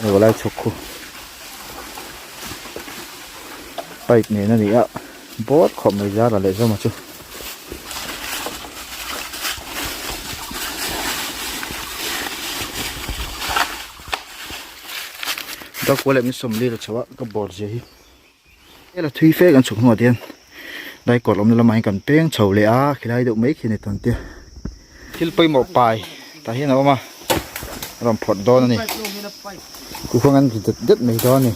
Aw lai chhawk khu pipe nen a ni a bawr khawp mai zara leh zawma chu. Darkual leh min sawmli la chho a ka bawr zia hi hela thui fe kan chhuk hnuah te hian daikawr awmna lamah hian kan peng chho leh a khilai deuh mai khi a ni tawn te thil pawimawh pai tah hian a awm a a rawn phawrh dawn a ni khuang an ri det det mai dawn a ni.